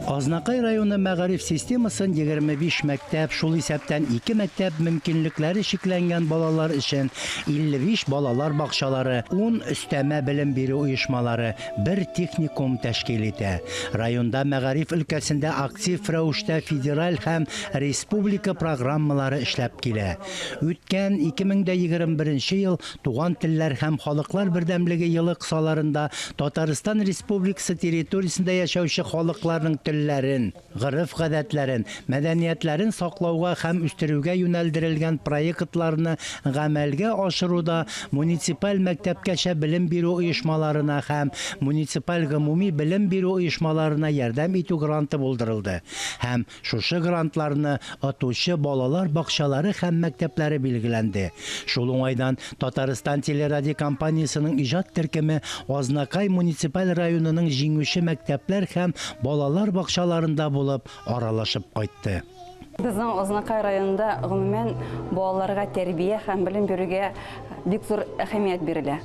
Азнакай районы мәгариф системасын 25 мәктәп, шул исәптән ике мәктәп мөмкинлекләре чикләнгән балалар өчен 55 балалар бакчалары, ун өстәмә белем бирү оешмалары, бер техникум тәшкил итә. Районда мәгариф өлкәсендә актив рәвештә федераль һәм республика программалары эшләп килә. Үткән 2021 ел Туган телләр һәм халыклар бердәмлеге елы кысаларында Татарстан Республикасы территориясендә яшәүче халыкларның телләрен, гореф-гадәтләрен, мәдәниятләрен саклауга һәм үстерүгә юнәлдерелгән проектларны гамәлгә ашыруда муниципаль мәктәпкәчә белем бирү оешмаларына һәм муниципаль гомуми белем бирү оешмаларына ярдәм итү гранты булдырылды һәм Шушы грантларны отучы балалар бакчалары һәм мәктәпләре билгеләнде. Шул уңайдан Татарстан телерадиокомпаниясенең иҗат төркеме Азнакай муниципаль районының җиңүче мәктәпләр һәм балалар бакчаларында булып, аралашып кайтты. Безнең Азнакай районында, гомумән, балаларга тәрбия һәм белем бирүгә бик зур әһәмият бирелә.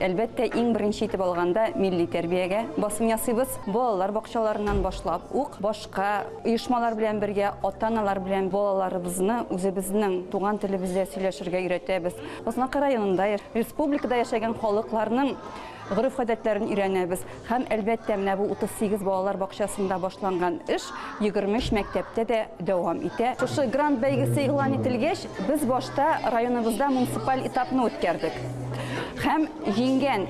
Әлбәттә, иң беренче итеп алганда, милли тәрбиягә басым ясыйбыз. Балалар бакчаларыннан башлап ук башка оешмалар белән бергә, ата-аналар белән балаларыбызны үзебезнең туган телебездә сөйләшергә өйрәтәбез. Азнакай районында, республикада яшәгән халыкларның гореф-гадәтләрен өйрәнәбез. Һәм, әлбәттә, менә бу 38 балалар бакчасында башланган эш 23 мәктәптә дә дәвам итә. Шушы грант бәйгесе игълан ителгәч, без башта районыбызда муниципаль этапны үткәрдек. Һәм җиңгән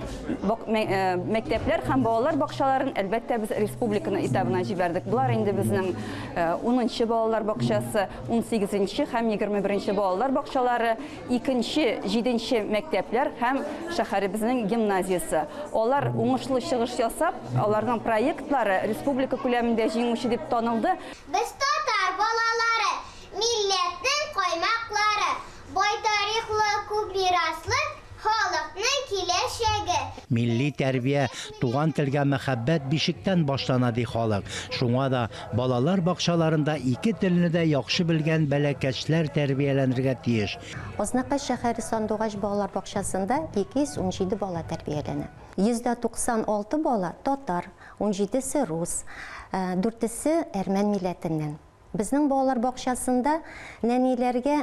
мәктәпләр һәм балалар бакчаларын, әлбәттә, без республиканы этабына җибәрдек. Болар инде безнең 10 балалар бакчасы, 18 һәм 21 балалар бакчалары, икенче, җиденче мәктәпләр һәм шәһәребезнең гимназиясе. Алар уңышлы чыгыш ясап, аларның проектлары республика күләмендә җиңүче дип танылды. Без татар балалары, милләтнең каймаклары, бай тарихлы, күп мираслы халыкның киләчәге. Милли тәрбия, туган телгә мәхәббәт бишектән башлана, ди халык. Шуңа да балалар бакчаларында ике телне дә яхшы белгән бәләкәчләр тәрбияләнергә тиеш. Азнакай шәһәре Сандугач балалар бакчасында 217 бала тәрбияләнә. 96 бала татар, унҗидесе рус, дүртесе әрмән милләтеннән. Безнең балалар бакчасында нәниләргә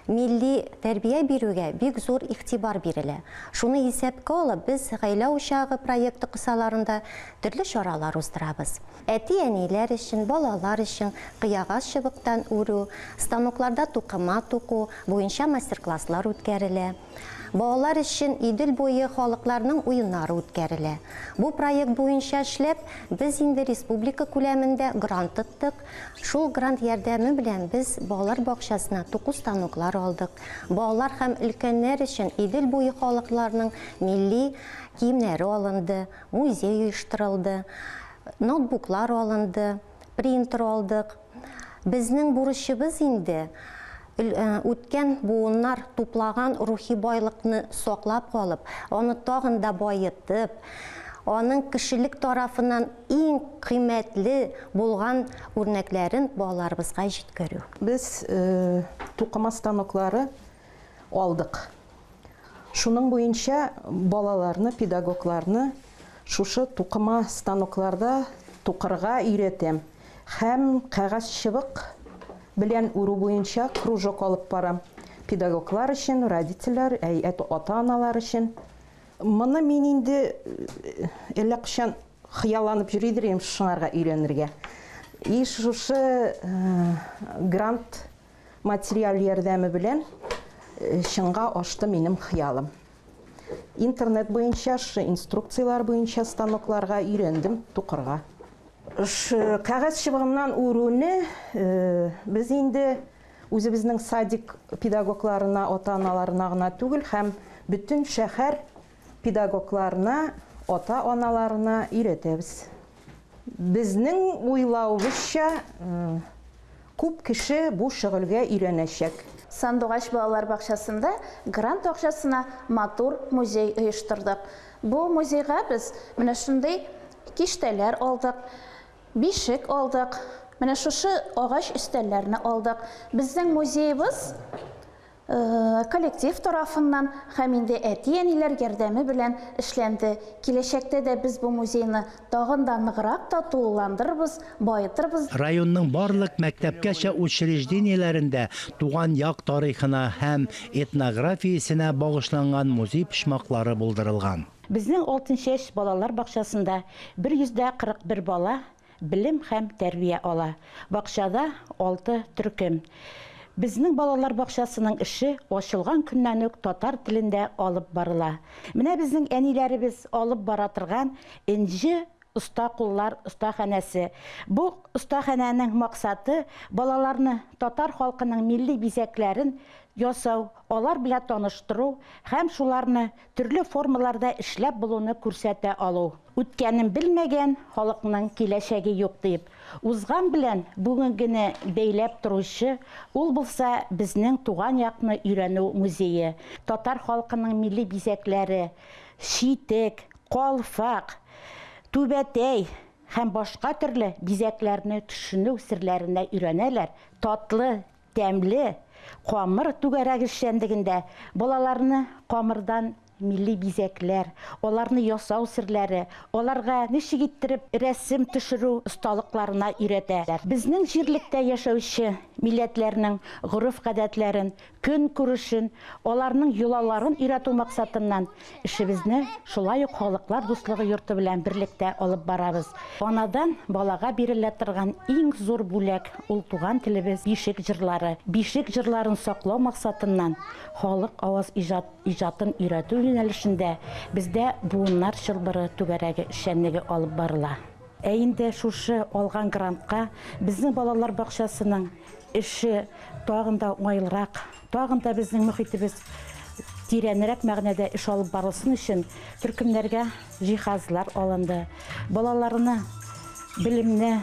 милли тәрбия бирүгә бик зур игътибар бирелә. Шуны исәпкә алып, без Гаилә учагы проекты кысаларында төрле чаралар уздырабыз. Әти-әниләр өчен, балалар өчен кыягач чыбыктан үрү, станокларда тукыма туку буенча мастер-класслар үткәрелә. Балалар өчен Идел буе халыкларының уеннары үткәрелә. Бу проект буенча эшләп, без инде республика күләмендә грант тоттык. Шул грант ярдәме белән без балалар бакчасына туку станоклар алдык. Балалар һәм өлкәннәр өчен Идел буе халыкларының милли киемнәре алынды, музей оештырылды, ноутбуклар алынды, принтер алдык. Безнең бурычыбыз инде, үткән буыннар туплаган рухи байлыкны саклап калып, аны тагын да баетып, аның кешелек тарафыннан иң кыйммәтле булган үрнәкләрен балаларыбызга җиткерү. Без тукыма станоклары алдык. Шуның буенча балаларны, педагогларны шушы тукыма станокларда тукырга өйрәтәм һәм кәгазь чыбык белән үрү буенча кружок алып барам. Педагоглар өчен, родительләр, әй, ата-аналар өчен. Моны мин инде әллә кайчан хыялланып йөри идем шуңарга өйрәнергә. И шушы грант Материаль ярдәме белән чынга ашты минем хыялым. Интернет буенча, шы инструкцияләр буенча станокларга өйрәндем тукырга. Шы кәгазь чыбыгыннан үрүне без инде үзебезнең садик педагогларына, ата-аналарына гына түгел, һәм бөтен шәһәр педагогларына, ата-аналарына өйрәтәбез. Безнең уйлавыбызча, күп кеше бу шөгыльгә өйрәнәчәк. Сандугач балалар бакчасында грант акчасына матур музей оештырдык. Бу музейга без менә шундый киштәләр алдык, бишек алдык, менә шушы агач өстәлләрне алдык. Безнең музеебыз. Коллектив тарафыннан һәм инде әти-әниләр ярдәме белән эшләнде. Киләчәктә дә без бу музейны тагын да ныграк та тулыландырырбыз, баетырбыз. Районның барлык мәктәпкәчә учреждениеләрендә туган як тарихына һәм этнографиясенә багышланган музей почмаклары булдырылган. Безнең Алтынчәч балалар бакчасында 141 бала белем һәм тәрбия ала. Бакчада алты төркем. Безнең балалар бакчасының эше ачылган көннән үк татар телендә алып барыла. Менә безнең әниләребез алып бара торган Энҗе оста куллар остаханәсе. Бу остаханәнең максаты, балаларны татар халкының милли бизәкләрен ясау, алар белән таныштыру һәм шуларны төрле формаларда эшләп булуны күрсәтә алу. Үткәнен белмәгән халыкның киләчәге юк дип, узган белән бүгенгене бәйләп торучы, ул булса безнең туган якны өйрәнү музее, татар халкының милли бизәкләре, читек, калфак, түбәтәй һәм башка төрле бизәкләрне төшенү серләренә өйрәнәләр, татлы, Тәмле камыр түгәрәк эшчәнлегендә балаларны камырдан милли бизәкләр, аларны ясау серләре, аларга ничек иттереп рәсем төшерү осталыкларына өйрәтә. Безнең җирлектә яшәүче милләтләрнең гореф-гадәтләрен, көнкүрешен, аларның йолаларын өйрәтү максатыннан Эшебезне шулай ук Халыклар дуслыгы йорты белән берлектә алып барабыз. Анадан балага бирелә торган иң зур бүләк, ул туган телебез, бишек җырлары. Бишек җырларын саклау максатыннан халык аваз иҗат иҗатын өйрәтү юнәлешендә бездә Буыннар чылбыры түгәрәге эшчәнлеге алып барыла. Ә инде шушы алган грантка безнең балалар бакчасының эше тагын да уңайлырак, тагын да безнең мохитебез тирәнрәк мәгънәдә эш алып барылсын өчен төркемнәргә җиһазлар алынды. Балаларны белемне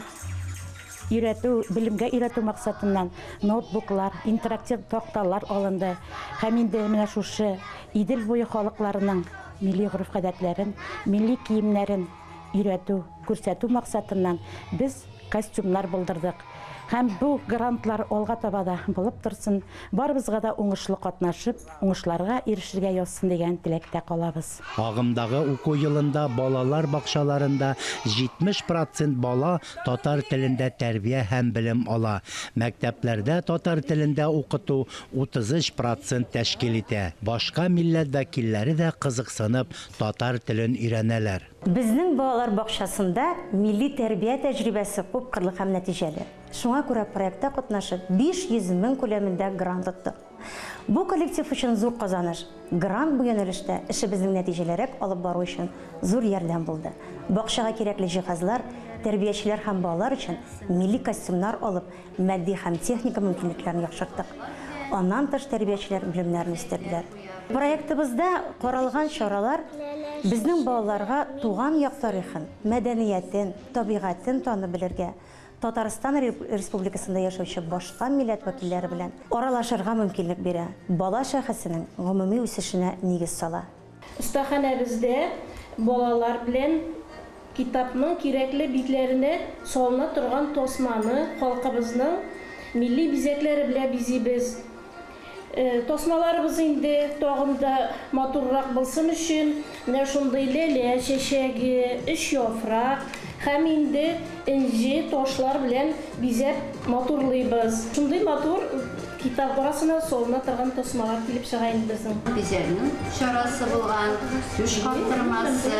өйрәтү, белемгә өйрәтү максатыннан ноутбуклар, интерактив такталар алынды. Һәм инде менә шушы Идел буе халыкларының милли гореф-гадәтләрен, милли киемнәрен өйрәтү, күрсәтү максатыннан без костюмнар булдырдык. Һәм бу грантлар алга таба да булып торсын, барыбызга да уңышлы катнашып, уңышларга ирешергә язсын дигән теләктә калабыз. Агымдагы уку елында балалар бакчаларында 70 процент бала татар телендә тәрбия һәм белем ала. Мәктәпләрдә татар телендә укыту 33 процент тәшкил итә. Башка милләт вәкилләре дә кызыксынып татар телен өйрәнәләр. Безнең балалар бакчасында милли тәрбия тәҗрибәсе күпкырлы һәм нәтиҗәле. Шуңа күрә проектта катнашып, 500 мең күләмендә грант оттык. Бу коллектив өчен зур казаныш. Грант бу юнәлештә эшебезнең нәтиҗәлерәк алып бару өчен зур ярдәм булды. Бакчага кирәкле җиһазлар, тәрбиячеләр һәм балалар өчен милли костюмнар алып, матди һәм техника мөмкинлекләрен яхшырттык. Аннан тыш тәрбиячеләр белемнәрен үстерделәр. Проектыбызда каралган чаралар безнең балаларга туган як тарихын, мәдәниятен, табигатен танып белергә, Татарстан Республикасында яшәүче башка милләт вәкилләре белән аралашырга мөмкинлек бирә, бала шәхесенең гомуми үсешенә нигез сала. Остаханәбездә балалар белән китапның кирәкле битләренә салына торган тасманы халкыбызның милли бизәкләре белән бизибез. Тасмаларыбыз инде тагын да матуррак булсын өчен менә шундый ләлә чәчәге, өч яфрак һәм инде энҗе ташлар белән бизәп матурлыйбыз. Шундый матур китап арасына салына торган тасмалар килеп чыга инде безнең. Бизәнү чарасы булган түш каптырмасы,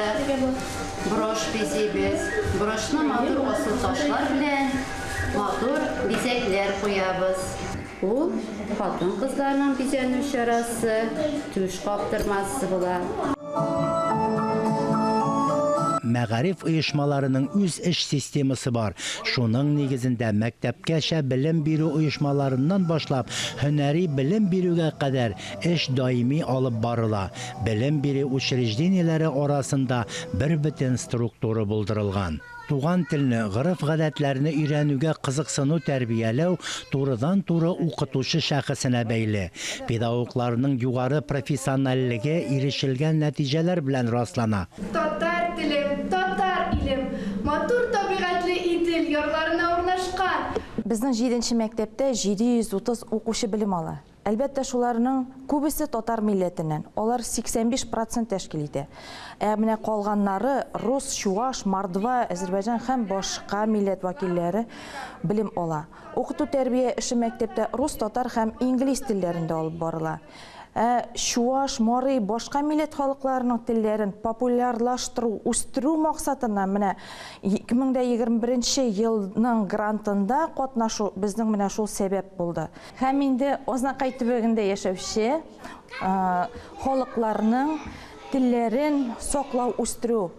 брошь бизибез. Брошьны матур асыл ташлар белән матур бизәкләр куябыз. Ул хатын-кызларның бизәнү чарасы, түш каптырмасы була. Мәгариф оешмаларының үз эш системасы бар. Шуның нигезендә мәктәпкәчә белем бирү оешмаларыннан башлап һөнәри белем бирүгә кадәр эш даими алып барыла. Белем бирү учреждениеләре арасында бербөтен структура булдырылган. Туган телне, гореф-гадәтләрне өйрәнүгә кызыксыну тәрбияләү турыдан-туры укытучы шәхесенә бәйле. Педагогларның югары профессиональлеге ирешелгән нәтиҗәләр белән раслана. Татар телем, татар илем, матур табигатьле Идел ярларына урнашкан. Безнең җиденче мәктәптә 730 укучы белем ала. Әлбәттә, шуларның күбесе татар милләтеннән. Алар 85 процент тәшкил итә. Ә менә калганнары рус, чуаш, мордва, әзербайҗан һәм башка милләт вәкилләре белем ала. Укыту-тәрбия эше мәктәптә рус, татар һәм инглиз телләрендә алып барыла. Ә чуаш, мари, башка милләт халыкларының телләрен популярлаштыру, үстерү максатыннан менә 2021 нче елның грантында катнашу безнең менә шул сәбәп булды. Һәм инде Азнакай төбәгендә яшәүче халыкларның телләрен саклау, үстерү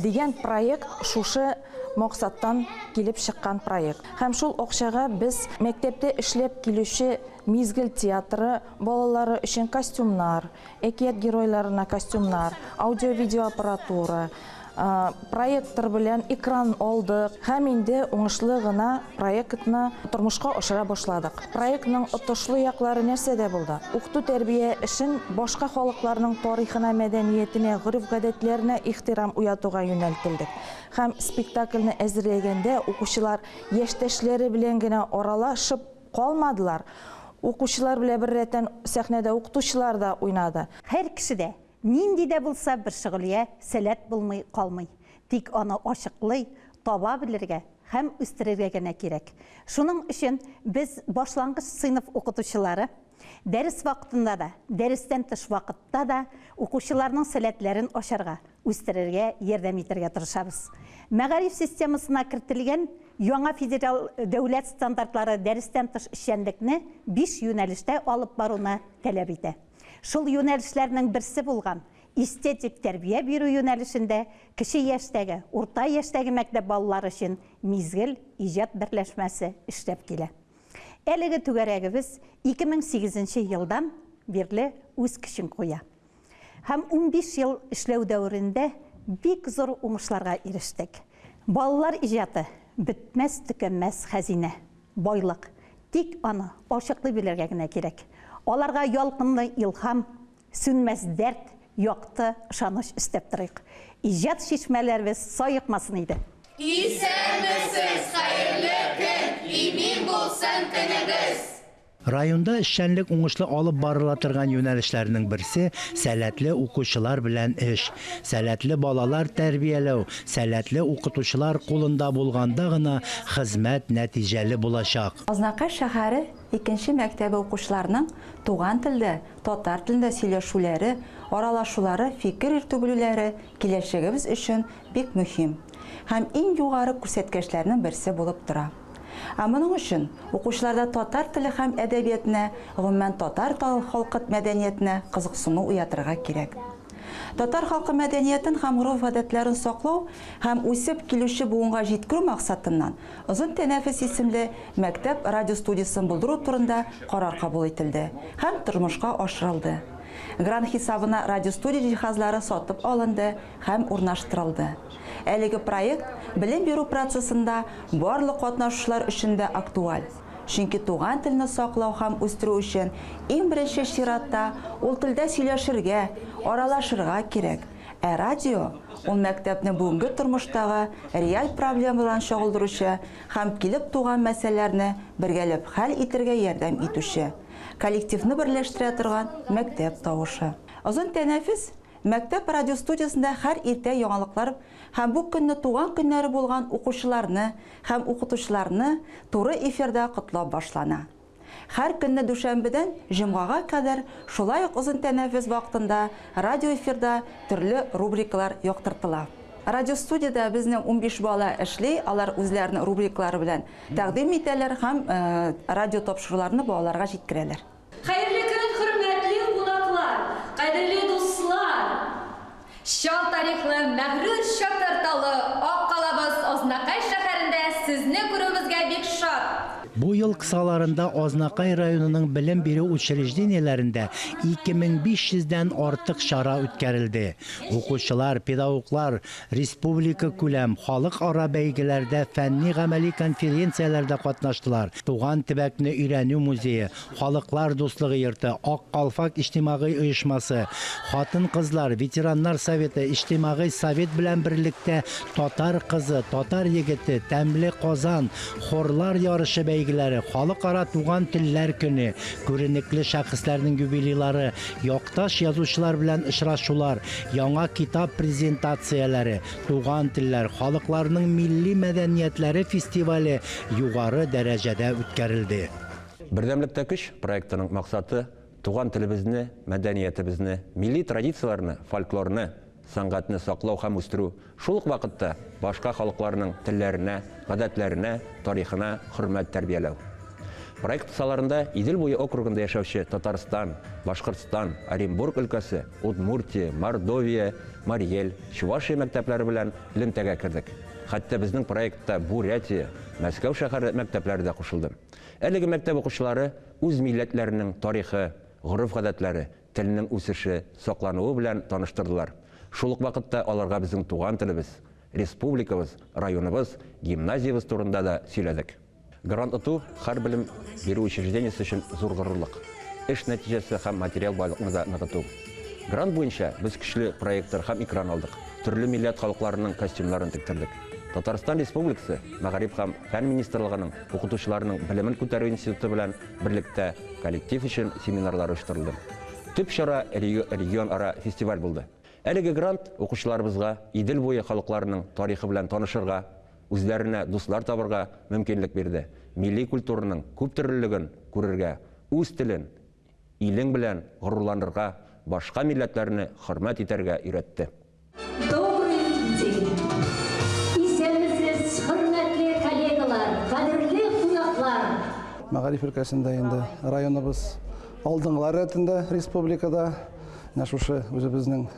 дигән проект шушы максаттан килеп чыккан проект. Һәм шул акчага без мәктәптә эшләп килүче Мизгел театры балалары өчен костюмнар, әкият геройларына костюмнар, аудио-видеоаппаратура, проектор белән экран алдык һәм инде уңышлы гына проектны тормышка ашыра башладык. Проектның отышлы яклары нәрсәдә булды? Укыту-тәрбия эшен башка халыкларның тарихына, мәдәниятенә, гореф-гадәтләренә ихтирам уятуга юнәлтелдек. Һәм спектакльне әзерләгәндә укучылар яшьтәшләре белән генә аралашып Калмадылар. Укучылар белән беррәттән сәхнәдә укытучылар да уйнады. Һәр кешедә нинди дә булса бер шөгыльгә сәләт булмый калмый. Тик аны ачыклый, таба белергә һәм үстерергә генә кирәк. Шуның өчен без, башлангыч сыйныф укытучылары, дәрес вакытында да, дәрестән тыш вакытта да укучыларның сәләтләрен ачарга, үстерергә ярдәм итәргә тырышабыз. Мәгариф системасына кертелгән яңа федераль дәүләт стандартлары дәрестән тыш эшчәнлекне биш юнәлештә алып баруны таләп итә. Шул юнәлешләрнең берсе булган эстетик тәрбия бирү юнәлешендә кече яшьтәге, урта яшьтәге мәктәп балалары өчен Мизгел иҗат берләшмәсе эшләп килә. Әлеге түгәрәгебез 2008 нче елдан бирле үз көчен куя. Һәм 15 ел эшләү дәверендә бик зур уңышларга ирештек. Балалар иҗаты, бетмәс-төкәнмәс хәзинә, байлык. Тик аны ачыклый белергә генә кирәк. Аларга ялкынлы илһам, сүнмәс дәрт, якты ышаныч өстәп торыйк. Иҗат чишмәләребез саекмасын иде! Исәнмесез, хәерле көн, имин булсын көнегез! Районда эшчәнлек уңышлы алып барыла торган юнәлешләрнең берсе, сәләтле укучылар белән эш. Сәләтле балалар тәрбияләү сәләтле укытучылар кулында булганда гына хезмәт нәтиҗәле булачак. Азнакай шәһәре икенче мәктәбе укучыларының туган телдә, татар телендә сөйләшүләре, аралашулары, фикер йөртү белүләре киләчәгебез өчен бик мөһим һәм иң югары күрсәткәчләрнең берсе булып тора. Ә моның өчен укучыларда татар теле һәм әдәбиятенә, гомумән, татар халкы мәдәниятенә кызыксыну уятырга кирәк. Татар халкы мәдәниятен һәм гореф-гадәтләрен саклау һәм үсеп килүче буынга җиткерү максатыннан Озын тәнәфес исемле мәктәп радиостудиясен булдыру турында карар кабул ителде һәм тормышка ашырылды. Грант хисабына радиостудия җиһазлары сатып алынды һәм урнаштырылды. Әлеге проект белем бирү процессында барлык катнашучылар өчен дә актуаль, чөнки туган телне саклау һәм үстерү өчен иң беренче чиратта ул телдә сөйләшергә, аралашырга кирәк. Ә радио, ул мәктәпнең бүгенге тормыштагы реаль проблемаларын чагылдыручы һәм килеп туган мәсьәләләрне бергәләп хәл итергә ярдәм итүче, коллективны берләштерә торган мәктәп тавышы. Озын тәнәфес Мәктәп радиостудиясендә һәр иртә яңалыклар һәм бу көнне туган көннәре булган укучыларны һәм укытучыларны туры эфирда котлап башлана. Һәр көнне дүшәмбедән җомгага кадәр шулай ук озын тәнәфес вакытында радиоэфирда төрле рубрикалар яктыртыла. Радиостудиядә безнең 15 бала эшли, алар үзләренең рубрикалары белән тәкъдим итәләр һәм радиотапшыруларны балаларга җиткерәләр. Хәерле көн, хөрмәтле кунаклар, кадерле дуслар! Чал тарихлы, мәгърур Чатыр тавы, ак калабыз Азнакай шәһәрендә сезне күрүебезгә бик шат! Бу ел кысаларында Азнакай районының белем бирү учреждениеләрендә 2500 дән артык чара үткәрелде. Укучылар, педагоглар республикакүләм, халыкара бәйгеләрдә, фәнни-гамәли конференцияләрдә катнаштылар, туган төбәкне өйрәнү музее, Халыклар дуслыгы йорты, Ак калфак иҗтимагый оешмасы, хатын-кызлар, ветераннар советы, иҗтимагый совет белән берлектә Татар кызы, татар егете, Тәмле Казан, хорлар ярышы бәйгеләре. бәйгеләре, Халыкара туган телләр көне, күренекле шәхесләрнең юбилейлары, якташ язучылар белән очрашулар, яңа китап презентацияләре, Туган телләр, халыкларның милли мәдәниятләре фестивале югары дәрәҗәдә үткәрелде. Бердәмлектә көч проектының максаты, туган телебезне, мәдәниятебезне, милли традицияләрне, фольклорны, сәнгатьне саклау һәм үстерү, шул ук вакытта башка халыкларның телләренә, гадәтләренә, тарихына хөрмәт тәрбияләү. Проект кысаларында Идел буе округында яшәүче Татарстан, Башкортстан, Оренбург өлкәсе, Удмуртия, Мордовия, Марий Эл, Чувашия мәктәпләре белән элемтәгә кердек. Хәтта безнең проектта Бурятия, Мәскәү шәһәре мәктәпләре дә кушылды. Әлеге мәктәп укучылары үз милләтләренең тарихы, гореф-гадәтләре, теленең үсеше, саклануы белән таныштырдылар. Шул ук вакытта аларга безнең туган телебез, республикабыз, районыбыз, гимназиябез турында да сөйләдек. Грант оту, һәр белем бирү учреждениесе өчен зур горурлык. Эш нәтиҗәсе һәм материаль байлыкны да ныгыту. Грант буенча без көчле проектор һәм экран алдык, төрле милләт халыкларының костюмнарын тектердек. Татарстан Республикасы Мәгариф һәм фән министрлыгының укытучыларның белемен күтәрү институты белән берлектә коллектив өчен семинарлар оештырылды. Төп чара регионара фестиваль булды. Әлеге грант укучыларыбызга Идел буе халыкларының тарихы белән танышырга, үзләренә дуслар табырга мөмкинлек бирде, милли культураның күптөрлелеген күрергә, үз телен, илең белән горурланырга, башка милләтләрне хөрмәт итәргә өйрәтте. Добрый день! Исәнмесез, хөрмәтле коллегалар, кадерле кунаклар! Мәгариф өлкәсендә инде районыбыз алдынгылар рәтендә республикада. Менә шушы үзебезнең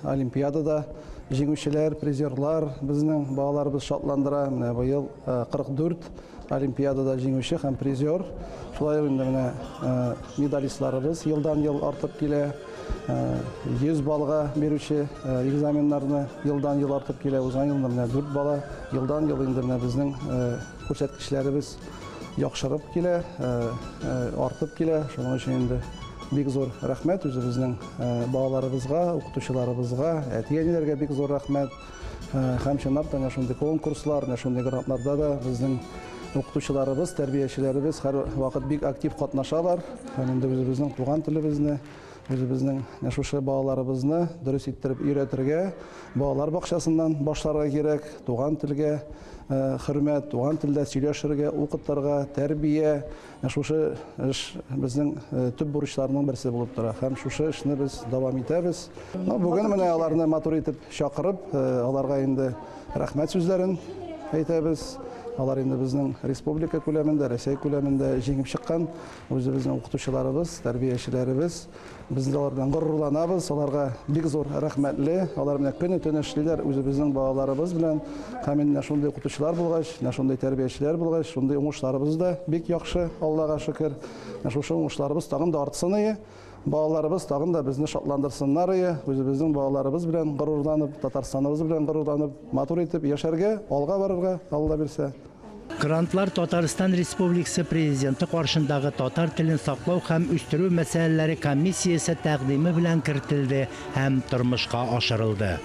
олимпиадада җиңүчеләр, призерлар безнең балаларыбыз шатландыра. Менә быел 44 олимпиадада җиңүче һәм призер. Шулай ук инде менә медалистларыбыз елдан-ел артып килә. 100 баллга бирүче экзаменнарны елдан-ел артып килә. Узган елны менә 4 бала, елдан-ел инде менә безнең күрсәткечләребез яхшырып килә, артып килә. Шуның өчен инде бик зур рәхмәт үзебезнең балаларыбызга, укытучыларыбызга, әти-әниләргә бик зур рәхмәт. Һәм чынлап та менә шундый конкурслар, менә шундый грантларда да безнең укытучыларыбыз, тәрбиячеләребез һәрвакыт бик актив катнашалар. Һәм инде үзебезнең туган телебезне, үзебезнең менә шушы балаларыбызны дөрес иттереп өйрәтергә, балалар бакчасыннан башларга кирәк, туган телгә хөрмәт, туган телдә сөйләшергә, укытырга, тәрбия. Менә шушы эш безнең төп бурычларның берсе булып тора. Һәм шушы эшне без дәвам итәбез. Ну, бүген менә аларны матур итеп чакырып, аларга инде рәхмәт сүзләрен әйтәбез. Алар инде безнең республика күләмендә, Рәсәй күләмендә җиңеп чыккан үзебезнең укытучыларыбыз, тәрбиячеләребез. Без инде алар белән горурланабыз, аларга бик зур рәхмәтле. Алар менә көне-төне эшлиләр үзебезнең балаларыбыз белән. Һәм инде менә шундый укытучылар булгач, менә шундый тәрбиячеләр булгач, шундый уңышларыбыз да бик яхшы, Аллага шөкер. Менә шушы уңышларыбыз тагын да артсын ие. Балаларыбыз тагын да безне шатландырсыннар ие. Үзебезнең балаларыбыз белән горурланып, Татарстаныбыз белән горурланып, матур итеп яшәргә, алга барырга, Алла бирсә. Грантлар Татарстан Республикасы Президенты каршындагы татар телен саклау һәм үстерү мәсьәләләре комиссиясе тәкъдиме белән кертелде һәм тормышка ашырылды.